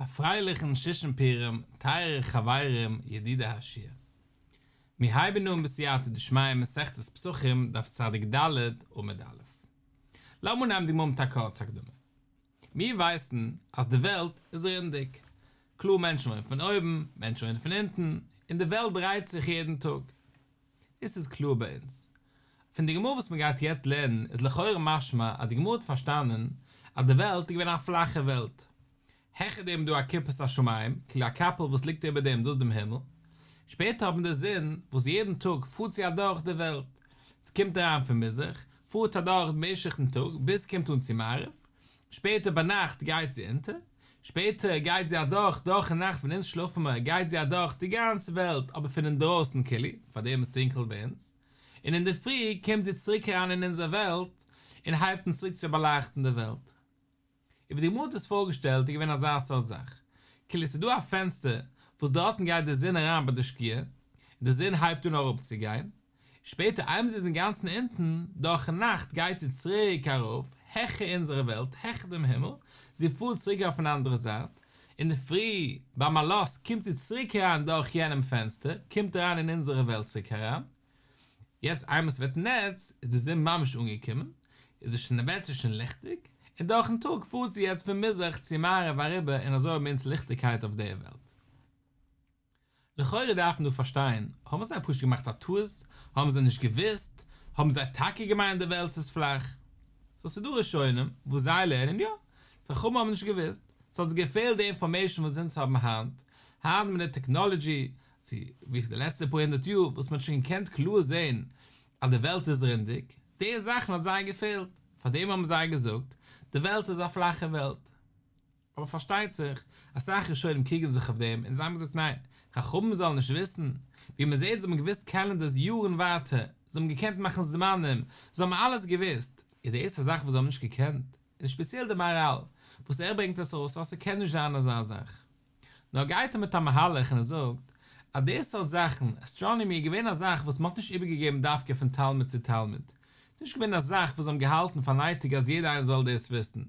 א פרייליכן שושן פורים טייערע חברים ידידי השיעור. מיר הייבן אן בסייעתא דשמיא מסכת פסחים דף צדיק ד עמוד א'. לאמיר נעמען די גמרא מיט א קורצע הקדמה. מיר ווייסן אז די וועלט איז רונדיג. קלאר מענטשן וואוינען פון אויבן, מענטשן וואוינען פון אונטן, און די וועלט דרייט זיך יעדן טאג. דאס איז קלאר ביי אונז. פון די גמרא וואס מען גייט יעצט לערנען איז לכאורה משמע אז די גמרא האט פארשטאנען אז די וועלט איז געווען א פלאכע וועלט. העכער דעם איז דא א כיפת השמים, כאילו א קאפל וואס ליגט איבער דעם, דאס איז דעם הימל. שפעטער האט מען די זון וואס יעדן טאג פארט זי אדורך די וועלט. ס'קומט אריין פון מזרח, פארט אדורך במשך דעם טאג ביז ס'קומט אן צו מערב, שפעטער ביינאכט גייט זי אונטער, שפעטער גייט זי אדורך דורכן נאכט ווען אונז שלאפן מיר גייט זי אדורך די גאנצע וועלט אבער פון אינדרויסן כאילו, פארדעם איז טונקל ביי אונז, און אינדערפרי קומט זי צוריק אריין אין אונזער וועלט און הייבט אן צוריק צו באלייכטן די וועלט. און ווי די גמרא האט עס פארגעשטעלט איז געווען אזא סארט זאך, כאילו עס איז דא א פענסטער וואס דארטן גייט די זון אריין ביי די שקיעה, און די זון הייבט אן אראפצוגיין, שפעטער איינמאל זי איז אינגאנצן אונטן, דורכן נאכט גייט זי צוריק ארויף, העכער אונזערע וועלט, העכער דעם הימל, זי פארט צוריק אויפן אנדערע זייט, אינדערפרי ביים עלות קומט זי צוריק אריין דורך יענעם פענסטער, קומט אריין אין אונזערע וועלט צוריק אריין, יעצט איינמאל ס'ווערט נץ איז די זון ממש אנגעקומען, איז עס שוין ווערט זי שוין ליכטיג, און דורכן טאג פארט זי יעצט פון מזרח צו מערב אריבער און אזוי האבן אונז ליכטיגקייט אויף דער וועלט. לכאורה דארף מען דא פארשטיין, האבן זיי פשוט געמאכט א טעות? האבן זיי נישט געוואוסט? האבן זיי טאקע געמיינט די וועלט איז פלאך? סאו ס'דא ראשונים וואס זיי לערנען יא, חכמים האבן נישט געוואוסט, ס'האט זיי געפעלט די אינפארמעישן וואס אונז האבן היינט, היינט מיט די טעקנאלעדזשי, צו ווי די לעצטע פאר הונדערט יאר וואס מ'האט שוין געקענט קלאר זען אז די וועלט איז רונדיג, די זאכן האט זיי געפעלט, פארדעם האבן זיי געזאגט, די וועלט איז א פלאכע וועלט. אבער פארשטייט זיך, אסאך ראשונים קריגן זיך אויף דעם און זיי האבן געזאגט ניין, חכמים זאלן נישט וויסן, ווי מען זעט זיי האבן געוואוסט קעלענדערס יארן ווייטער, זיי האבן געקענט מאכן זמנים, זיי האבן אלעס געוואוסט, איז דאס א זאך וואס זיי האבן נישט געקענט, און שפעציעל דער מהר"ל, וואס ער ברענגט עס ארויס אז ס'קען נישט זיין אזא זאך. נאר גייט ער מיט א מהלך און ער זאגט אז די סארט זאכן, אסטראנאמי איז געווען א זאך וואס מ'האט נישט איבערגעגעבן דווקא פון תלמיד צו תלמיד, ס'איז נישט געווען א זאך וואס זיי האבן געהאלטן פאר נייטיג אז יעדער איינער זאל דאס וויסן,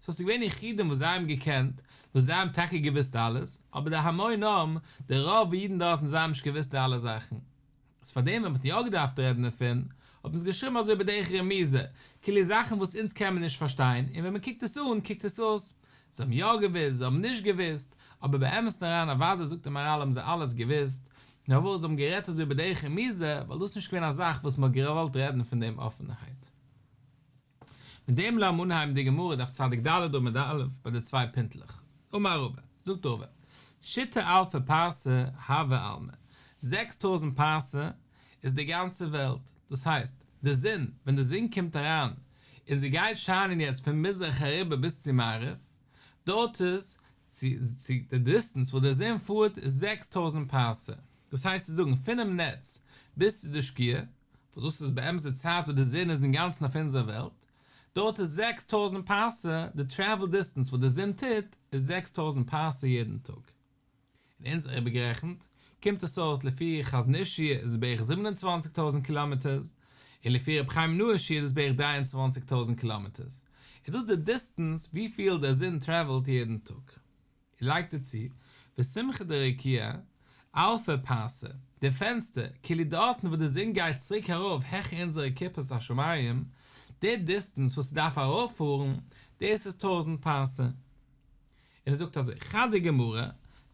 סאו ס'איז געווען יחידים וואס זיי האבן געקענט, וואס זיי האבן טאקע געוואוסט אלעס, אבער די המון עם, די רוב אידן דארטן זיי האבן נישט געוואוסט די אלע זאכן. איז פאר דעם ווען מ'האט יא געדארפט רעדן דערפון, האט מען עס געשריבן אזוי בדרך רמיזה, כאילו זאכן וואס אונז קען מען נישט פארשטיין, און ווען מ'קוקט עס אן קוקט עס אויס, זיי האבן יא געוואוסט, זיי האבן נישט געוואוסט, אבער באמת'ן אריין אוודאי זאגט דער מהר"ל האבן זיי אלעס געוואוסט, נאר וואס זיי האבן גערעדט אזוי בדרך רמיזה, ווייל דאס איז נישט געווען א זאך וואס מ'האט געוואלט רעדן פון דעם אפענערהייט. מיט דעם לאמיר אנהייבן די גמרא דף צדיק ד' עמוד א' ביי די צוויי פינטלעך. אמר רבא, זאגט רבא, שיתא אלפי פרסי הוי עלמא, 6000 פרסה איז די גאנצע וועלט, דאס הייסט, די זון, ווען די זון קומט אריין און זי גייט שיינען יעצט פון מזרח אריבער ביז צו מערב, דארט איז, צו די דיסטענס וואס די זון פארט איז 6000 פרסה, דאס הייסט צו זאגן פונעם נץ ביז צו די שקיעה, וואס דאס איז באמת די צייט וואס די זון איז אינגאנצן אויף אונזער וועלט, דארט איז 6000 פרסה, די טרעוול דיסטענס וואס די זון טוט איז 6000 פרסה יעדן טאג. און אונז איבערגערעכנט קומט עס אויס לפי חזון איש שיעור איז עס בערך 27 טויזנט קילאמעטערס, און לפי רבי חיים נאה שיעור איז עס בערך 23 טויזנט קילאמעטערס. איז דאס די דיסטענס וויפיל די זון טרעוולט יעדן טאג. און לייגט ער צו, וסומכא דרקיעא, אלפא פרסה, די פענסטער, כאילו דארטן וואו די זון גייט צוריק ארויף העכער אונזערע כיפת השמים, די דיסטענס וואס ס'דארף ארויפפארן, דאס איז טויזנט פרסה. און ער זאגט אזוי, חדא גמרא,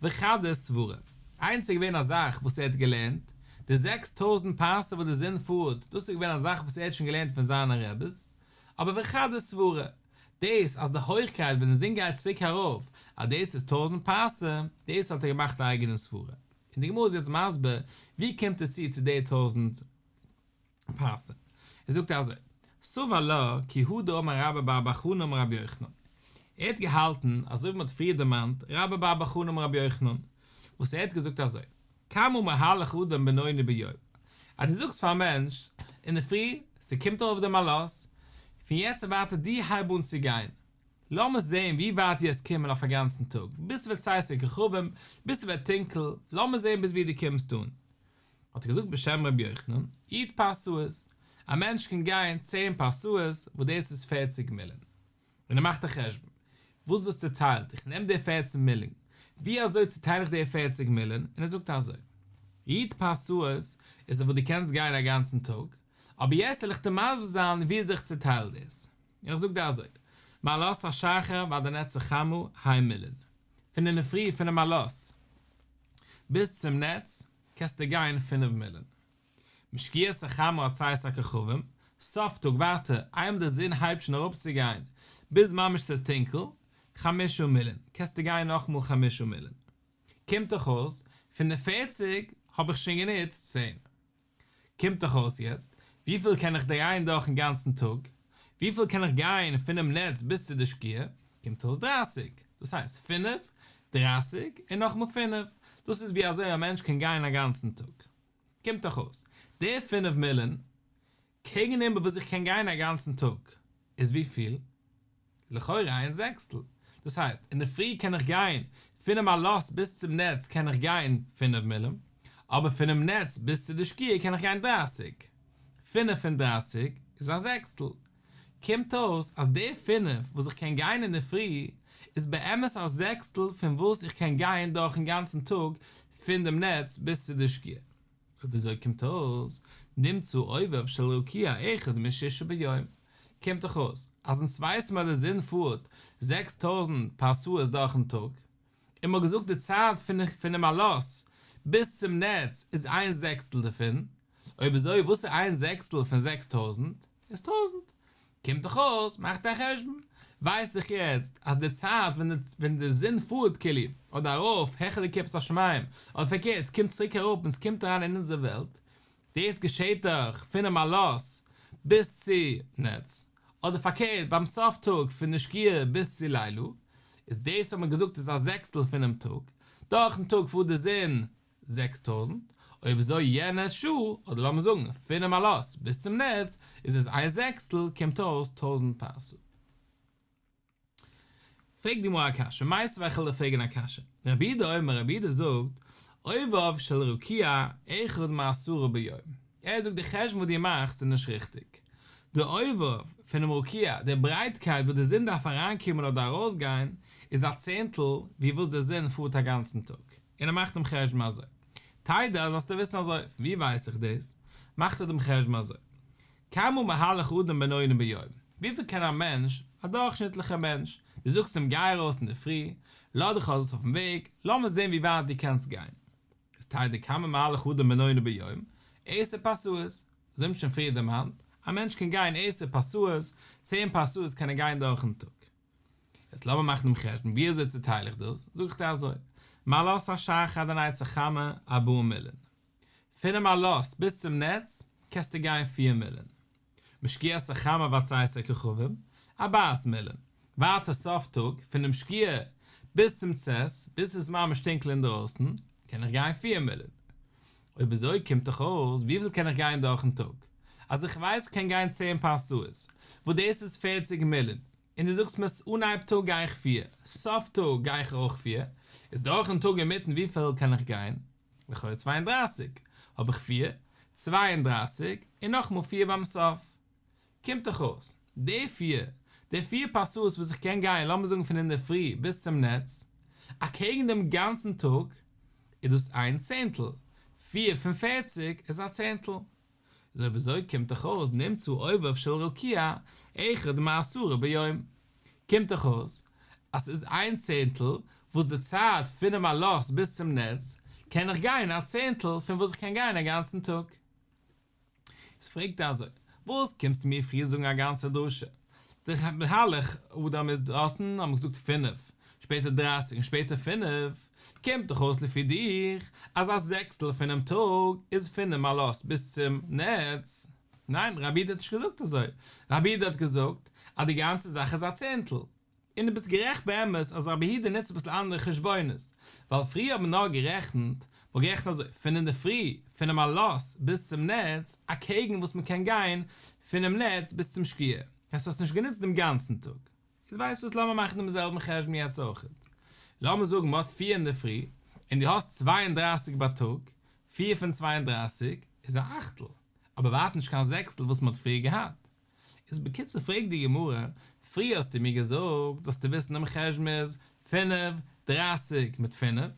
וחדא סברא, איינס איז געווען א זאך וואס ער האט געלערנט, די 6000 פרסה וואס די זון פארט, דאס איז געווען א זאך וואס ער האט שוין געלערנט פון זיינע רעבעס, אבער וחדא סברא, דאס אז די הויכקייט ווען די זון גייט צוריק ארויף אז דאס איז טויזנט פרסה, דאס האט ער געמאכט א אייגענע סברה. און די גמרא איז יעצט מסביר ווי קומט ער צו צו די טויזנט פרסה. ער זאגט אזוי, סבר לה כי הא דאמר רבה בר בר חנה אמר רבי יוחנן. ער האט געהאלטן, אזוי ווי מען האט פריער דערמאנט, רבה בר בר חנה אמר רבי יוחנן, וואס ער האט געזאגט אזוי, כמה מהלך אדם בינוני ביום, אז דו זאגסט פאר א מענטש אינדערפרי, ס'קומט ארויף דעם עלות, פון יעצט און ווייטער דו הייב אן צו גיין, לאמיר זען ווי ווייט דו וועסט קומען אויף א גאנצן טאג, ביז ס'ווערט צאת הכוכבים, ביז ס'ווערט טונקל, לאמיר זען ביז ווי דו קומסט אן. האט ער געזאגט בשם רבי יוחנן, י' פרסאות, א מענטש קען גיין צען פרסאות, וואס דאס איז פערציג מילין. און ער מאכט א חשבון. וואס דאס צוטיילט, איך נעם די פערצן מילין, ווי אזוי צוטייל איך די פערציג מילין, און ער זאגט אזוי, י' פרסאות איז וואס דו קענסט גיין א גאנצן טאג, אבער יעצט וועל איך דיר מסביר זיין ווי אזוי איך צוטייל דאס, און איך זאג דיר אזוי, מעלות השחר ועד הנץ החמה ה' מילין, פון אינדערפרי פונעם עלות ביז צום נץ קענסטו גיין פינף מילין. משקיעת החמה עד צאת הכוכבים, סוף טאג ווייטער, איינמאל די זון הייבט שוין אראפצוגיין, ביז ממש ס'איז טונקל, חמשה מילין, קענסטו גיין נאכאמאל חמשה מילין. קומט דאך אויס, פון די פערציג האב איך שוין גענוצט צען. קומט דאך אויס יעצט, וויפיל קען איך גיין דורכן גאנצן טאג? וויפיל קען איך גיין פונעם נץ ביז צו די שקיעה? קומט אויס דרייסיג. דאס הייסט פינף, דרייסיג, און נאכאמאל פינף. דאס איז ווי אזוי א מענטש קען גיין א גאנצן טאג. קומט דאך אויס, די פינף מילין, קעגנאיבער וואס איך קען גיין א גאנצן טאג, איז וויפיל? לכאורה איין זעקסטל. דאס הייסט, אינדערפרי קען איך גיין, פונעם עלות ביז צום נץ קען איך גיין פינף מילין, אבער פונעם נץ ביז צו די שקיעה קען איך גיין דרייסיג. פינף פון דרייסיג איז א זעקסטל. קומט אויס אז די פינף וואס איך קען גיין אינדערפרי איז באמת א זעקסטל פון וואס איך קען גיין דורכן גאנצן טאג פון דעם נץ ביז צו די שקיעה. אויב אזוי קומט אויס נמצא עוביו של רקיע אחד מששה ביום, קומט דאך אויס אז אונז ווייסן מיר אז די זון פארט 6000 פרסאות דורכן טאג, און מ'האט געזאגט די צייט פון פונעם עלות ביז צום נץ איז איין זעקסטל דערפון, אויב אזוי וואס איז איין זעקסטל פון 6000? איז טויזנט. קומט דאך אויס, מאכט א חשבון, ווייס איך יעצט אז די צייט ווען די זון פארט כאילו אדער ארויף העכער די כיפת השמים, אדער פארקערט עס קומט צוריק אראפ און עס קומט אריין אין אונזער וועלט, דאס געשעט דאך פונעם עלות ביז צו נץ, אדער פארקערט ביים סוף טאג פון די שקיעה ביז צו לילה, איז דאס האט מען געזאגט איז א זעקסטל פונעם טאג, דורכן טאג פארט די זון 6000, אויב אזוי יענע שעה, אדער לאמיר זאגן פונעם עלות ביז צום נץ, איז עס איין זעקסטל, קומט אויס טויזנט פרסה. פרעגט די גמרא א קשיא, מיתיבי איך וועל דיר פרעגן א קשיא, רבי יהודה אומר רבי יהודה זאגט, עוביו של רקיע אחד מעשרה ביום, ער זאגט די חשבון וואס דו מאכסט איז נישט ריכטיג, די עוביו פונעם רקיע, די ברייטקייט וואס די זון דארף אריינקומען אדער ארויסגיין, איז א צענטל ווי וואס די זון פארט א גאנצן טאג. און ער מאכט דעם חשבון אזוי. תדע זאלסטו וויסן אזוי, פון ווי ווייס איך דאס? מאכט ער דעם חשבון אזוי. כמה מהלך אדם בינוני ביום, וויפיל קען א מענטש, א דורכשניטליכער מענטש, דו זאגסט אים גיי ארויס אינדערפרי, לאז דיך ארויס אויפן וועג, לאמיר זען ווי ווייט דו קענסט גיין. איז תדע כמה מהלך אדם בינוני ביום, עשר פרסאות, אזוי האבן שוין פריער דערמאנט, א מענטש קען גיין עשר פרסאות, צען פרסאות קען ער גיין דורכן טאג. יעצט לאמיר מאכן דעם חשבון, ווי אזוי צוטייל איך דאס? זאג איך דיר אזוי, מעלות השחר עד הנץ החמה ארבעה מילין. פונעם עלות ביז צום נץ קענסטו גיין פיר מילין. משקיעת החמה ועד צאת הכוכבים, ארבעת מילין. ווייטער סוף טאג, פונעם שקיעה ביז צום צאת, ביז ס'איז ממש טונקל אינדרויסן, קען איך גיין פיר מילין. אויב אזוי קומט דאך אויס, וויפיל קען איך גיין דורכן טאג? אז איך ווייס איך קען גיין צען פרסאות, וואס דאס איז פערציג מילין, און דו זאגסט מיר אנהייב טאג גיי איך פיר, סוף טאג גיי איך אויך פיר, איז דורכן טאג אינמיטן וויפיל קען איך גיין? לכאורה 32, האב איך פיר, 32, און נאכמאל פיר ביים סוף. קומט דאך אויס, די פיר, די פיר פרסאות וואס איך קען גיין לאמיר זאגן פון אינדערפרי ביז צום נץ, אקעגן דעם גאנצן טאג, איז דאס איין צענטל, פיר פון פערציג איז א צענטל. איז אויב אזוי קומט דאך אויס נמצא עוביו של רקיע אחד מעשרה ביום, קומט דאך אויס אז ס'איז איין צענטל וואס די צייט פונעם עלות ביז צום נץ קען איך גיין א צענטל פון וואס איך קען גיין א גאנצן טאג. איז פרעגט ער אזוי, וואס קומסטו מיר פריער זאגן א גאנצע דרשה? די מהלך אדם איז דארטן האט מען געזאגט פינף, שפעטער דרייסיג און שפעטער פינף, קומט דאך אויס לפי דיך אז א זעקסטל פונעם טאג איז פונעם עלות ביז צום נץ. ניין, רבי יהודה האט נישט געזאגט אזוי, רבי יהודה האט געזאגט אז די גאנצע זאך איז א צענטל. און דו ביסט גערעכט באמת אז רבי יהודה נוצט אביסל אנדערע חשבונות, ווייל פריער האט מען נאר גערעכנט, מ'האט גערעכנט אזוי, פון אינדערפרי, פונעם עלות ביז צום נץ, אקעגן וואס מ'קען גיין פונעם נץ ביז צום שקיעה, הייסט האסט נישט גענוצט דעם גאנצן טאג. איז ווייסט וואס לאמיר מאכן דעם זעלבן חשבון יעצט אויכעט. לאמיר זאגן מ'האט פיר אינדערפרי, און דו האסט 32 בייטאג, פיר פון 32 איז א אכטל, אבער ווייט נישט קיין זעקסטל וואס מ'האט פריער געהאט. איז בקיצור פרעגט די גמרא, פריער האסטו מיר געזאגט זאלסטו וויסן דעם חשבון איז פינף דרייסיג מיט פינף,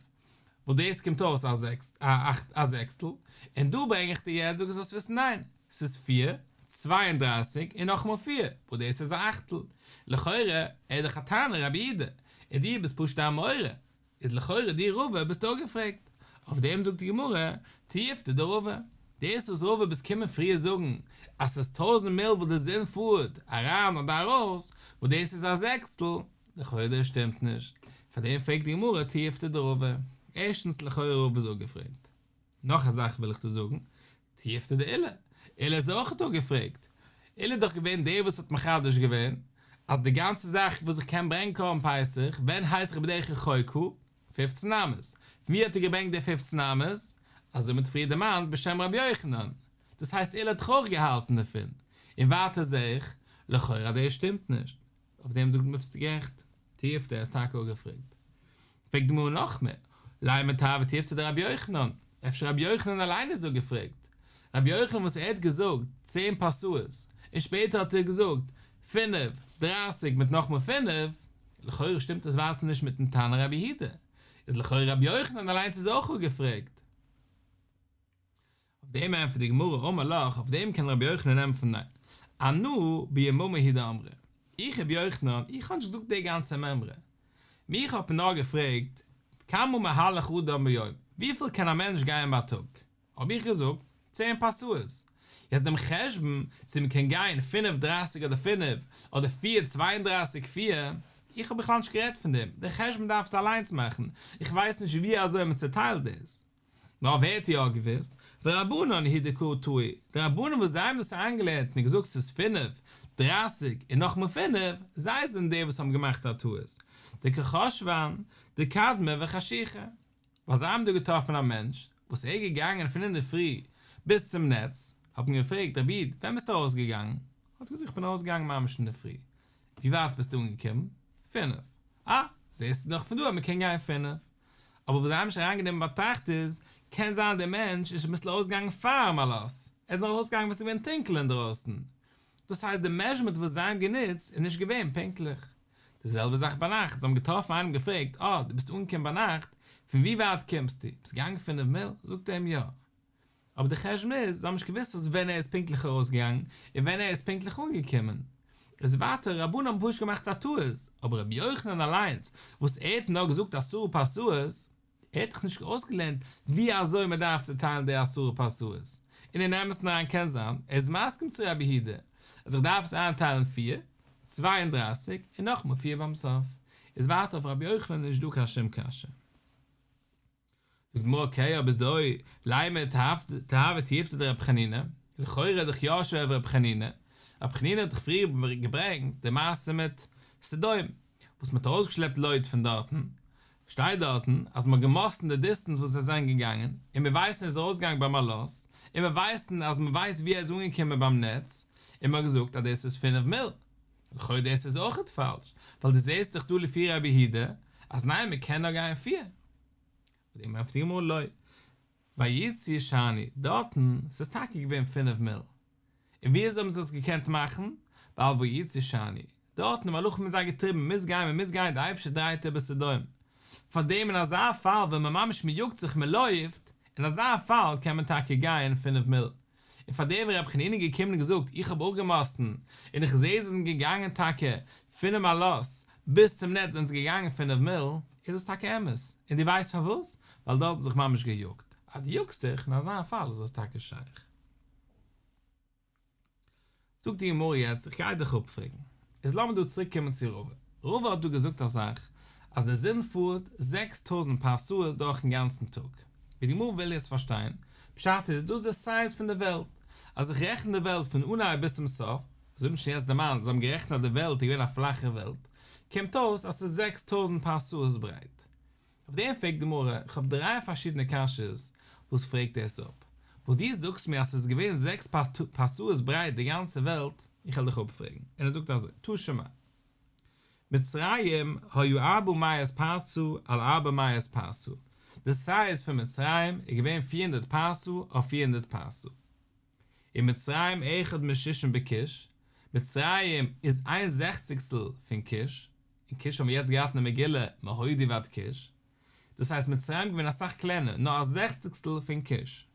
וואס דאס קומט אויס א זעקס א אכט א זעקסטל, און דא ברענג איך דיר יעצט זאג איך זאלסט וויסן ניין, ס'איז פיר צוויי און דרייסיג און נאכאמאל פיר, וואס דאס איז א אכטל, לכאורה ער איז דאך א תנא רבי יהודה, און דו ביסט פשוט א אמורא, איז לכאורה דו רבא ביסט אפגעפרעגט, אויף דעם זאגט די גמרא, תיובתא דרבא, דאס וואס רבא ביסט קומען פריער זאגן אז ס'איז טויזנט מיל וואס די זון פארט אריין אדער ארויס, וואס דאס איז א זעקסטל, לכאורה דאס שטימט נישט, פאר דעם פרעגט די גמרא תיובתא דרבא, ערשטנס לכאורה רבא איז אפגעפרעגט. נאך א זאך וויל איך דיר זאגן, תיובתא דעולא, עולא איז אויכעט אפגעפרעגט, עולא איז דאך געווען דער וואס האט מחדש געווען אז די גאנצע זאך וואס איך קען ברענגען קרבן פסח, ווען הייס איך בדרך רחוקה? פופצן אמות. פון ווי האט ער געברענגט די פופצן אמות? אזוי מ'האט פריער דערמאנט בשם רבי יוחנן. דאס הייסט עולא האט דאך אויך געהאלטן דערפון. און ווייטער זעה איך, לכאורה אז דאס שטימט נישט. אויף דעם זאגט מען ביסט גערעכט, תיובתא איז טאקע אפגעפרעגט. פרעגט די גמרא נאך מער, לימא תיהוי תיובתא דרבי יוחנן, אפשר רבי יוחנן אליין איז אפגעפרעגט? רבי יוחנן וואס ער האט געזאגט צען פרסאות, און שפעטער האט ער געזאגט פינף, דרייסיג מיט נאכמאל פינף, לכאורה שטימט עס ווייטער נישט מיטן תנא רבי יהודה, איז לכאורה רבי יוחנן אליינס איז אויך אפגעפרעגט. אויף דעם ענטפערט די גמרא אמר לך, אויף דעם קען רבי יוחנן ענטפערן ניין, אנא ביממא הוא דאמרי, איך רבי יוחנן, איך האב נישט געזאגט די גאנצע מימרא, מיך האט מען נאר געפרעגט, כמה מהלך אדם ביום, וויפיל קען א מענטש גיין ביי טאג, האב איך געזאגט, צען פרסאות, יעצט דעם חשבון צו מען קען גיין פינף דרייסיג אדער פינף, אדער פיר צוויי און דרייסיג פיר, איך האב בכלל נישט גערעדט פון דעם, דעם חשבון דארפסטו אליינס מאכן, איך ווייס נישט ווי אזוי מען צעטיילט דאס. נאר ווער האט יא געוואוסט? ורבנן הוא דקא טעו, די רבנן וואס זיי האבן דאס איינגעלערנט און געזאגט ס'איז פינף, דרייסיג און נאכמאל פינף, זיי זענען די וואס האבן געמאכט א טעות, דקא חשבן דקדמה וחשיכה, ווייל זיי האבן דא געטראפן א מענטש וואס ער איז געגאנגען פון אינדערפרי ביז צום נץ, האט מען געפרעגט רבי איד ווען ביסטו ארויסגעגאנגען? האט ער געזאגט איך בין ארויסגעגאנגען ממש אינדערפרי, ווי ווייט ביסטו אנגעקומען? פינף, אה, זעסטו דאך פון דא אז מען קען גיין פינף. אבער וואס זיי האבן נישט אריינגענומען אין באטראכט איז, קען זיין דער מענטש איז אביסל ארויסגעגאנגען פארן עלות, ער איז נאך ארויסגעגאנגען ווען ס'איז געווען טונקל אינדרויסן, דאס הייסט די מעזשערמענט וואס זיי האבן גענוצט איז נישט געווען פונקטליך. די זעלבע זאך ביינאכט, זיי האבן געטראפן איינעם געפרעגט, אה, דו ביסט אנגעקומען ביינאכט, פון ווי ווייט קומסטו? ביסט געגאנגען פינף מיל? זאגט ער אים יא. אבער די חשבון איז, זיי האבן נישט געוואוסט אז ווען ער איז פונקטליך ארויסגעגאנגען, און ווען ער איז פונקטליך אנגעקומען. איז ווייטער, רבנן האבן פשוט געמאכט א טעות, אבער רבי יוחנן אליינס, וואס ער האט נאר געזאגט עשרה פרסאות, ער האט דאך נישט אויסגעלערנט ווי אזוי מען דארף צוטיילן די עשרה פרסאות, און אין אמת'ן אריין קען זיין, ער איז מסכים צו רבי יהודה, אז איך דארף עס איינטיילן פיר, צוויי און דרייסיג, און נאכמאל פיר ביים סוף. איז ווייטער אויף רבי יוחנן נישט דא קיין שום קשיא. זאגט די גמרא אקעי אויב אזוי לימא תיהוי תיובתא דרבי חנינא, לכאורה איז דאך יא שווער אויף רבי חנינא, רבי חנינא האט דאך פריער געברענגט די מעשה מיט סדום וואס מ'האט ארויסגעשלעפט לוט פון דארטן, שטייט דארטן אז מ'האט געמאסטן די דיסטענס וואס זיי זענען געגאנגען, און מיר ווייסן ער איז ארויסגעגאנגען ביים עלות, און מיר ווייסן אז מ'ווייסט ווי ער איז אנגעקומען ביים נץ, און מ'האט געזאגט אז דאס איז פינף מיל. לכאורה דאס איז אויכעט פאלש, ווייל דו זעסט דאך דא לפי רבי יהודה אז ניין מ'קען נאר גיין פיר. אויף דעם ענטפערט די גמרא לא. ויצאו שאני, דארטן, ס'איז טאקע געווען פינף מיל. און ווי אזוי האבן זיי עס געקענט מאכן? ווייל ויצאו שאני, דארטן די מלאכים האבן זיי געטריבן, מ'מוז גיין, מ'מוז גיין, דער אייבערשטער דרייט איבער סדום. פארדעם אין אזא פאל ווען מען ממש מען יאגט זיך מען לויפט, אין אזא פאל קען מען טאקע גיין פינף מיל. און פאר דעם איז רבי חנינא געקומען און געזאגט, איך האב אפגעמאסטן, און איך זע זיי זענען געגאנגען טאקע פונעם עלות ביז צום נץ זענען זיי געגאנגען פינף מיל, איז דאס טאקע אמת, און דו ווייסט פארוואס? ווייל דארט האט מען זיך ממש געיאגט, אז דו יאגסט דיך, אין אזא פאל איז דאס טאקע שייך. זאגט די גמרא יעצט, איך גיי דיך אפפרעגן, איז לאמיר דא צוריק קומען צו רבא, רבא האט דא געזאגט א זאך, אז די זון פארט זעקס טויזנט פרסאות דורכן גאנצן טאג, ווי די גמרא וויל יעצט פארשטיין, פשט איז, דאס איז די סייז פון די וועלט, אז איך רעכן די וועלט פון אנהייב ביז צום סוף, אזוי האט מען שוין יעצט דערמאנט, זיי האבן גערעכנט אז די וועלט איז געווען א פלאכע וועלט, קומט אויס אז ס'איז זעקס טויזנט פרסאות ברייט. אויף דעם פרעגט די גמרא, איך האב דריי פארשידענע קשיות וואס פרעגט דאס אפ, וואס דו זאגסט מיר אז ס'איז געווען זעקס פרסאות ברייט די גאנצע וועלט, איך וועל דיך אפפרעגן, און ער זאגט אזוי, תא שמע, מצרים היה ארבע מאות פרסה על ארבע מאות פרסה, די סייז פון מצרים איז געווען פיר הונדערט פרסה אויף פיר הונדערט פרסה. ומצרים אחד משישים בכוש, מצרים איז איין זעכציגסטל פון כוש, און כוש האבן מיר יעצט געהאט אין די מגילה מהודו ועד כוש, דאס הייסט מצרים געווען אסאך קלענער, נאר א זעכציגסטל פון כוש.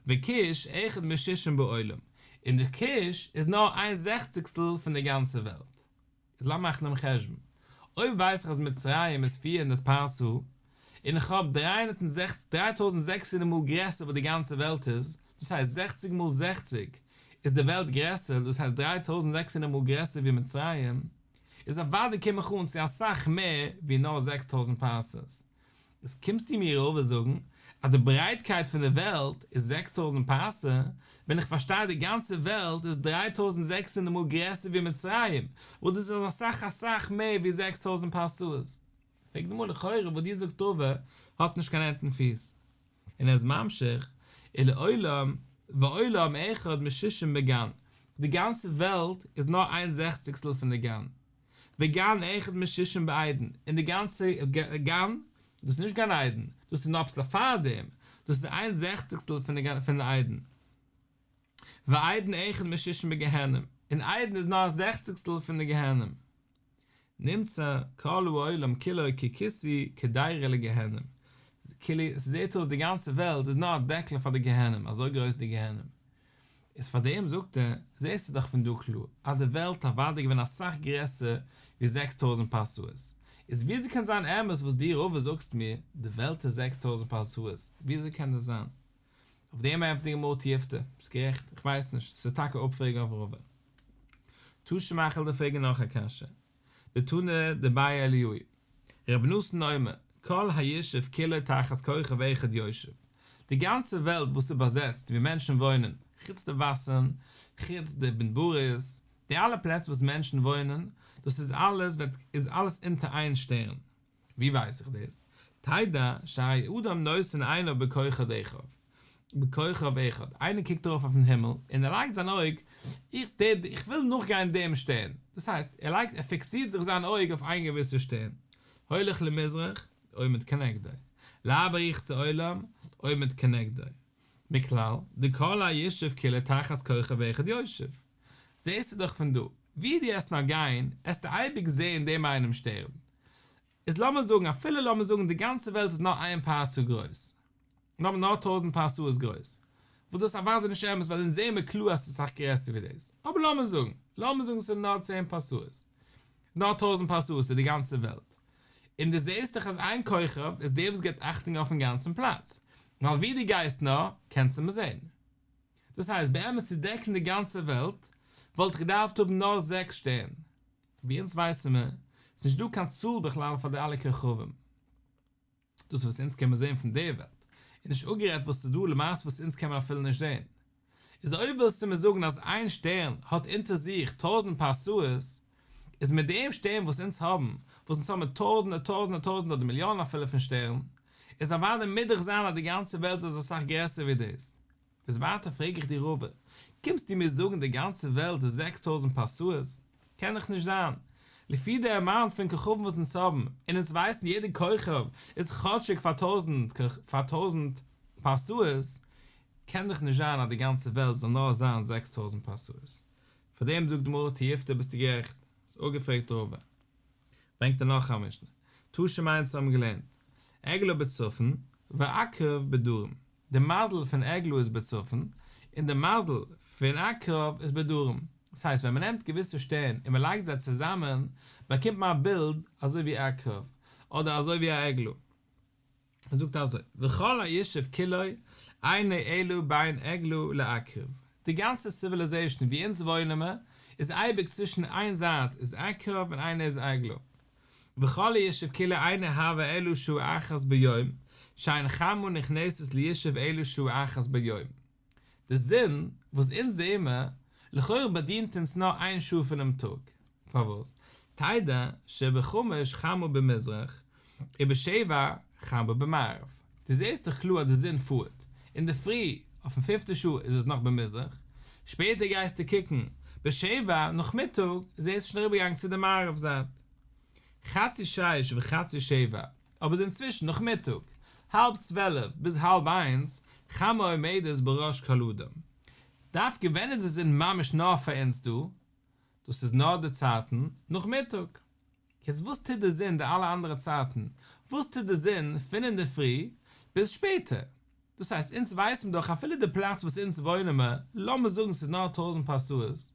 וכוש אחד משישים בעולם, און די כוש איז נאר איין זעכציגסטל פון די גאנצע וועלט. איז לאמיר מאכן דעם חשבון, אויב ווייס איך אז מצרים איז 400 פרסה, און איך האב 3600 מאל גרעסער וואס די גאנצע וועלט איז, דאס הייסט זעכציג מאל זעכציג איז די וועלט גרעסער, דאס הייסט 3600 מאל גרעסער ווי מצרים, איז אוודאי קום איך אן צו אסאך מער ווי נאר 6000 פרסות. איז קומסטו מיר רבא זאגן אז די ברייטקייט פון די וועלט איז 6000 פרסה, ווען איך פארשטיי די גאנצע וועלט איז 3600 מאל גרעסער ווי מצרים, וואס דאס איז אסאך אסאך מער ווי 6000 פרסאות. פרעגט די גמרא לכאורה וואס דו זאגסט רבא האט נישט קיין הענט און פיס. און ער איז ממשיך, ולעולם ועולם אחד משישים בגן, די גאנצע וועלט איז נאר איין זעכציגסטל פון די גן. וגן אחד משישים בעדן, און די גאנצע גן, דאס איז נישט גן עדן, דאס איז נאר אביסל פאר דעם, דאס איז איין זעכציגסטל פון די פון די עדן. ועדן אחד משישים בגיהנום, און עדן איז נאר א זעכציגסטל פון די גיהנום. נמצא כל העולם כולו ככיסוי קדירה לגיהנום, כאילו ס'זעט אויס די גאנצע וועלט איז נאר א דעקל פאר די גיהנום, אזוי גרויס איז די גיהנום. איז פאר דעם זאגט ער, זעסטו דאך פון דא קלאר אז די וועלט אוודאי געווען אסאך גרעסער ווי 6000 פרסאות, איז וויאזוי קען זיין אמת וואס דו רבא זאגסט מיר, די וועלט איז 6000 פרסאות, וויאזוי קען דאס זיין? אויף דעם ענטפערט די גמרא תיובתא, ביסט גערעכט, איך ווייס נישט, ס'איז טאקע אפפרעגן אויף רבא. תא שמע כ'וועל דיר פרעגן נאך א קשיא. דתנא דבי אליהו, רבי נתן אומר, כל הישוב כולו תחת כוכב אחד יושב, די גאנצע וועלט וואס איז באזעצט ווי מענטשן וואוינען, חוץ די וואסערן, חוץ די מדבריות, די אלע פלעצער וואס מענטשן וואוינען, דאס איז אלעס וועט איז אלעס אונטער איין שטערן. ווי ווייס איך דאס? תדע שהרי אדם נותן עיניו בכוכב אחד, בכוכב אחד, איינער קוקט ארויף אויפן הימל און ער לייגט זיין אויג, איך דער איך וויל נאכגיין דעם שטערן, דאס הייסט ער לייגט ער פיקסירט זיך זיין אויג אויף איין געוויסע שטערן, הולך למזרח, עומד כנגדו, לארבע רוחות העולם, עומד כנגדו, מכלל דכל הישוב כולו תחת כוכב אחד יושב, זעסטו דאך פון דא, ווי דו עסט נאר גיין, עסטו אייביג זען דעם איינעם שטערן. איז לאמיר זאגן, אפילו לאמיר זאגן די גאנצע וועלט איז נאר איין פרסה גרויס, נאר נאר טויזנט פרסאות גרויס, וואס דאס איז אוודאי נישט אמת ווייל אונז זעען מיר קלאר אז ס'איז אסאך גרעסער ווי דאס, אבער לאמיר זאגן, לאמיר זאגן ס'איז נאר צען פרסאות, נאר טויזנט פרסאות איז די גאנצע וועלט, און דו זעסט דאך אז איין כוכב איז דער וואס געבט אכטונג אויפן גאנצן פלאץ, ווייל ווי דו גייסט נאר, קענסטו אים זען. דאס הייסט באמת צו דעקן די גאנצע וועלט וואלט איך געדארפט האבן נאר זעקס שטערן. ווי אונז ווייסן מיר, איז נישט דא קיין צאל בכלל פאר די אלע כוכבים. דאס וואס אונז קען מען זען פון דער וועלט, און נישט אפגערעדט וואס ס'איז דא למעשה וואס אונז קען מען אפילו נישט זען. איז אויב ווילסטו מיר זאגן אז איין שטערן האט אונטער זיך טויזנט פרסאות, איז מיט דעם שטערן וואס אונז האבן, וואס אונז האבן טויזנטער טויזנטער טויזנטער אדער מיליאנען אפילו פון שטערן, איז אוודאי מוז דאך זיין אז די גאנצע וועלט איז אסאך גרעסער ווי דאס. איז ווייטער פרעג איך דיר רבא, קומסטו מיר זאגן די גאנצע וועלט איז 6000 פרסאות? קען דאך נישט זיין. לפי די אמאונט פון כוכבים וואס אונז האבן, און אונז ווייסן יעדע כוכב איז כאטשיג פאר טויזנט פאר טויזנט פרסאות, קען דאך נישט זיין אז די גאנצע וועלט זאל נאר זיין 6000 פרסאות. פאר דעם זאגט די גמרא תיובתא ביסטו גערעכט, האסט אפגעפרעגט רבא. ברענגט ער נאך א משנה, תא שמע אונז האבן געלערנט, עגלה בצפון ועקרב בדרום, די מזל פון עגלה איז בצפון, און די מזל פון עקרב איז בדרום. דאס הייסט ווען מען נעמט געוויסע שטערן און מען לייגט זיי צוזאמען, באקומט מען א בילד אזוי ווי עקרב, אדער אזוי ווי א עגלה. ער זאגט אזוי, וכל הישוב כולו אינו אלא בין עגלה לעקרב, די גאנצע סיוויליזעישן ווי אונז וואוינען מיר, איז אייביג צווישן איין זייט איז עקרב און איינער איז עגלה. וכל הישוב כולו אינו הוה אלא שעה אחת ביום, שאין חמה נכנסת לישוב אלא שעה אחת ביום. די זון וואס אונז זעהן מיר, לכאורה באדינט אונז נאר איין שעה פונעם טאג. פארוואס? תדע שבחמש חמה במזרח ובשבע חמה במערב. דו זעהסט דאך קלאר אז די זון פארט, אינדערפרי אויפן פיפטע שעה איז עס נאך במזרח, שפעטער גייסטו קוקן בשבע נאכמיטאג זעהסטו שוין אריבערגעגאנגען צו די מערב זייט. חצי שש וחצי שבע, אבער איז אינצווישן נאכמיטאג, האלב צוועלף ביז האלב איינס, חמה עומדת בראש כל אדם. דווקא ווען איז די זון ממש נאר פאר אונז דא? דאס איז נאר די צייטן נאכמיטאג. יעצט וואס טוט די זון די אלע אנדערע צייטן? וואס טוט די זון פון אינדערפרי ביז שפעטער? דאס הייסט אונז ווייסן דאך אפילו די פלאץ וואס אונז וואוינען מיר, לאמיר זאגן ס'איז נאר טויזנט פרסאות,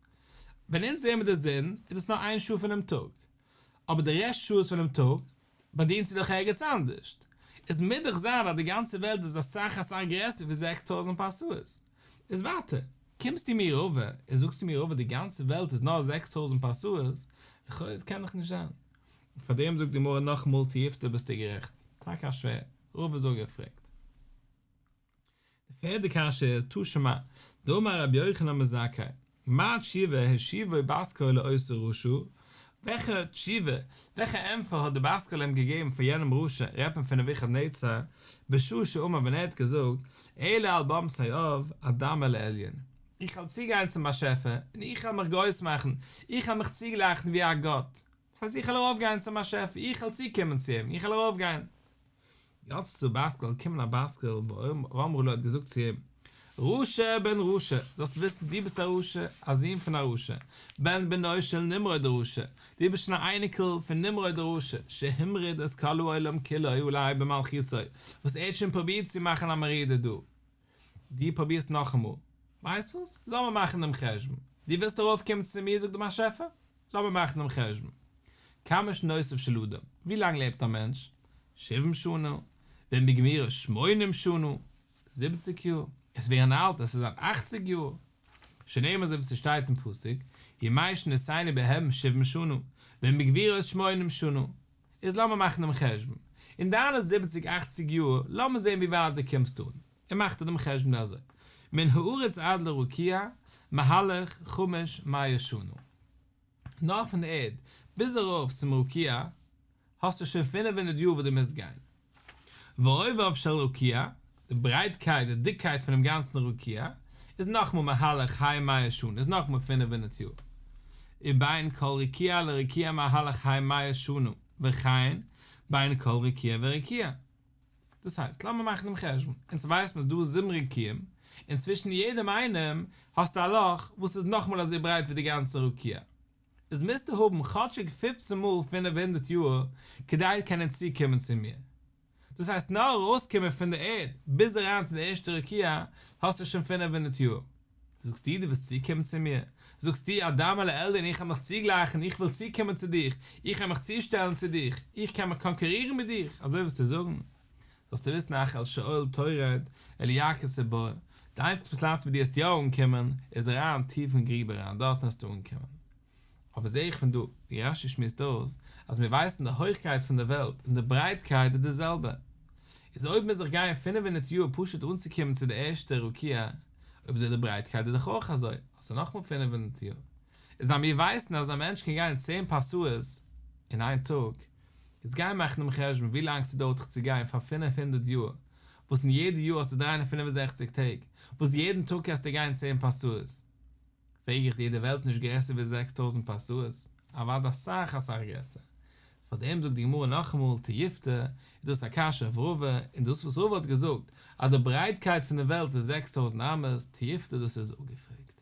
ווען אונז זעהן מיר די זון איז דאס נאר איין שעה פונעם טאג, אבער די רעשט שעות פונעם טאג באדינט זי דאך ערגעץ אנדערשט. עס מוז דאך זיין אז די גאנצע וועלט איז אסאך אסאך גרעסער ווי 6000 פרסאות. איז ווייטער, קומסטו מיר רבא און זאגסטו מיר רבא די גאנצע וועלט איז נאר 6000 פרסאות, לכאו' עס קען דאך נישט זיין. און פאר דעם זאגט די גמרא נאכאמאל תיובתא ביסטו גערעכט. טאקע א שווער, רבא איז אפגעפרעגט. די פערדע קשיא איז תא שמע, דאמר רבי יוחנן בן זכאי, מה תשובה השיבה בת קול לאותו רשע, וועלכע תשובה, וועלכע ענטפער האט די בת קול אים געגעבן פאר יענעם רשע, רעדט מען פון נבוכדנצר, בשעה שאמר ווען ער האט געזאגט, אעלה על במתי עב, אדמה לעליון. איך וועל צוגיין צום באשעפער, און איך וועל מיך גרויס מאכן, איך וועל מיך צוגלייכן ווי א גאט, דאס הייסט איך וועל ארויפגיין צום באשעפער, איך וועל צוקומען צו אים, איך וועל ארויפגיין. יצתה בת קול, געקומען א בת קול, ואמרה לו האט געזאגט צו אים, רשע בן רשע, זאלסט וויסן דו ביסט א רשע, א זון פון א רשע, בן בנו של נמרוד הרשע, דו ביסט שוין א אייניקל פון נמרוד הרשע, שהמריד את כל העולם כולו עלי במלכותו, וואס ער האט שוין פרובירט צו מאכן א מרידה דא. דו פרובירסט נאכאמאל. ווייסט וואס? לאמיר מאכן דעם חשבון. דו ווילסט ארויפקומען צו מיר, זאגט דער באשעפער, לאמיר מאכן דעם חשבון. כמה שנותיו של אדם, ווי לאנג לעבט א מענטש? שבעים שנה, ואם בגבורות שמונים שנה, זיבעציג יאר, עסט ווערן אלט, עסט זיין אכציג יאר. שנאמר אזוי ווי ס'שטייט אין פסוק, ימי שנותינו בהם שבעים שנה, ואם בגבורות שמונים שנה. איז לאמיר מאכן דעם חשבון, אין דיינע זיבעציג אכציג יאר, לאמיר זען ווי ווייט דו קומסט אן. און מאכט ער דעם חשבון אזוי, מן הארץ עד לרקיע, מהלך חמש מאות שנה. נאר פון די ערד ביז ארויף צום רקיע האסטו שוין 500 יאר וואס דו מוזט גיין. ועוביו של רקיע, די ברייטקייט, די דיקקייט פונעם גאנצן רקיע, איז נאכמאל מהלך ה' מאות שנה, איז נאכמאל 500 יאר. ובין כל רקיע לרקיע מהלך ה' מאות שנה, וכן בין כל רקיע ורקיע. דאס הייסט, לאמיר מאכן דעם חשבון, אונז ווייסן אז ס'דא זיבן רקיעים, און צווישן יעדעם איינעם האסטו א לאך וואס איז נאכמאל אזוי ברייט ווי די גאנצע רקיע. איז מוזטו האבן כאטשיג פופצן מאל 500 יאר כדי קענען צוקומען צו מיר. דאס הייסט נאר ארויסקומען פון די ערד ביז אריין צו די ערשטע רקיע האסטו שוין 500 יאר. זאגסטו דו ווילסט צוקומען צו מיר? זאגסטו אדמה לעליון איך וועל מיך צוגלייכן, איך וויל צוקומען צו דיך, איך וועל מיך צושטעלן צו דיך, איך קען מיך קאנקורירן מיט דיך, אזוי ווילסטו זאגן? זאלסטו וויסן אך אל שאול תרד אל ירכתי בור, די איינציגסטע פלאץ וואו דו וועסט יא אנקומען איז אריין טיף אין גריב אריין, דארטן וועסטו אנקומען. אבער זעה איך פון דא, ווי רש"י שמועסט אויס, אז מיר ווייסן די הויכקייט פון די וועלט און די ברייטקייט איז די זעלבע. איז אויב מוז איך גיין 500 יאר פשוט אנצוקומען צו די ערשטע רקיע, אויב אזוי די ברייטקייט איז דאך אויך אזוי, האסטו נאכמאל 500 יאר. איז אז מיר ווייסן אז א מענטש קען גיין צען פרסאות אין איין טאג, יעצט גיי מאכן דעם חשבון ווי לאנג ס'דויערט דיך צו גיין פאר 500 יאר, וואס אין יעדע יאר האסטו 365 טעג, וואס יעדן טאג קענסטו גיין צען פרסאות. פרעג איך דיר, די וועלט נישט גרעסער ווי 6000 פרסאות? אוודאי אסאך אסאך גרעסער. פאר דעם זאגט די גמרא נאכאמאל תיובתא, איז דאס א קשיא אויף רבא, און דאס וואס רבא האט געזאגט אז די ברייטקייט פון די וועלט איז 6000 אמות, תיובתא דאס איז אפגעפרעגט.